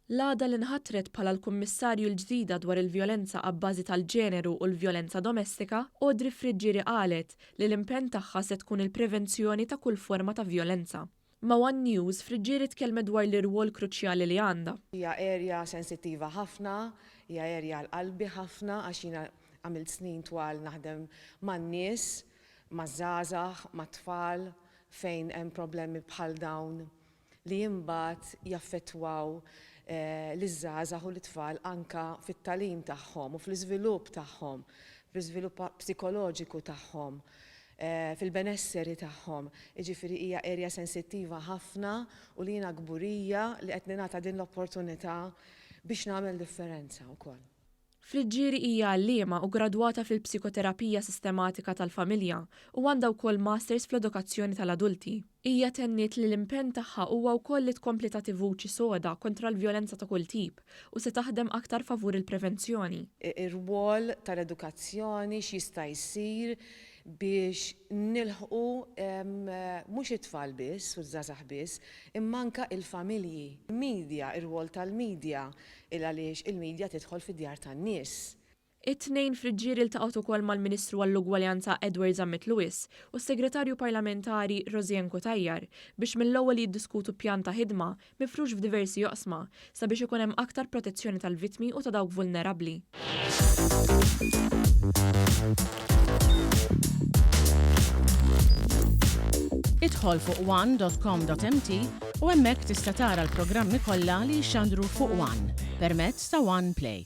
L-għada li nħatret bħala l-Kummissarju l-ġdida dwar il-vjolenza abbażi tal-ġeneru u l-vjolenza domestika, Audrey Friggieri qalet li l-impenn tagħha se tkun il-prevenzjoni ta' kull forma ta' vjolenza. Ma' one News, Friggieri tkellmet dwar l-irwol kruċjali li għandha. Hija area sensittiva ħafna, hija area għal qalbi ħafna għax jiena għamilt snin twal naħdem man-nies, maż-żgħażagħ, mat-tfal fejn hemm problemi bħal dawn li imbagħad jaffettwaw liż-żgħażagħ u lit-tfal anke fit-tagħlim tagħhom u fl-iżvilupp tagħhom, fl-iżvilupp psikoloġiku tagħhom, fil-benesseri tagħhom. Jiġifieri hija area sensittiva ħafna u li jiena kburija li qed ningħata din l-opportunità biex nagħmel differenza wkoll. Friggieri hija għalliema u gradwata fil-psikoterapija sistematika tal-familja u għandha wkoll Masters fl-Edukazzjoni tal-Adulti. Hija tenniet li l-impenn tagħha huwa wkoll li tkompli tagħti vuċi soda kontra l-vjolenza ta' kull tip u se taħdem aktar favur il-prevenzjoni. Ir-rwol tal-edukazzjoni, x'jista' jsir biex nilħqu mhux it-tfal biss u ż-żgħażagħ biss, imma anke l-familji. Media, ir-rwol tal-media Il għaliex il-media tidħol fid-djar tan-nies. It-Tnejn Friggieri ltaqgħet ukoll mal-Ministru għall-Ugwaljanza Edward Zammit Lewis u s-Segretarju Parlamentari Rosianne Cutajar biex mill-ewwel jiddiskutu pjan ta' ħidma mifrux f'diversi oqsma sabiex ikun hemm aktar protezzjoni tal-vittmi u ta' dawk vulnerabbli. Idħol fuq one dot com dot mt u hemmhekk tista' tara l-programmi kollha li jixxandru fuq one permezz ta' One Play.